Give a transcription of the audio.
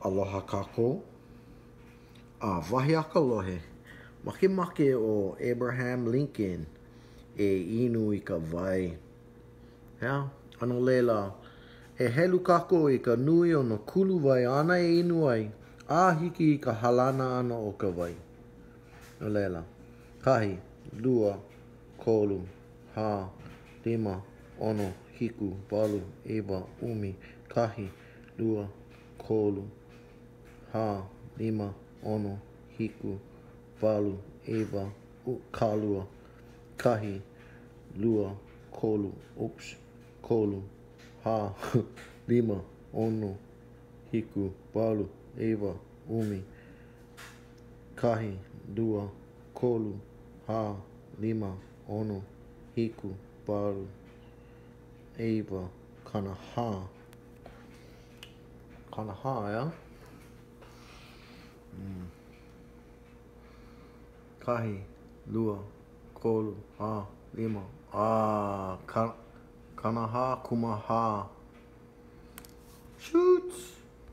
Aloha kākou. A wahi a ka lohe, makemake ʻo Abraham Lincoln e inu i ka wai. ʻEā? A no laila, e helu kākou i ka nui o nā kulu wai āna e inu ai a hiki i ka halana ʻana o ka wai. No laila, kahi, lua, kolu, hā, lima, ʻono, hiku, walu, ʻeiwa, ʻumi, kahi, lua, kolu, hā, lima, ʻono, hiku, walu, ʻeiwa, kālua, kahi, lua, kolu, oops, kolu, hā, lima, ʻono, hiku, walu, ʻeiwa, ʻumi, kahi, lua, kolu, hā, lima, ʻono, hiku, walu, ʻeiwa, 40. 40, ʻeā? Mm. Kahi, lua, kolu, hā, lima, a, ka, 45. Shoots!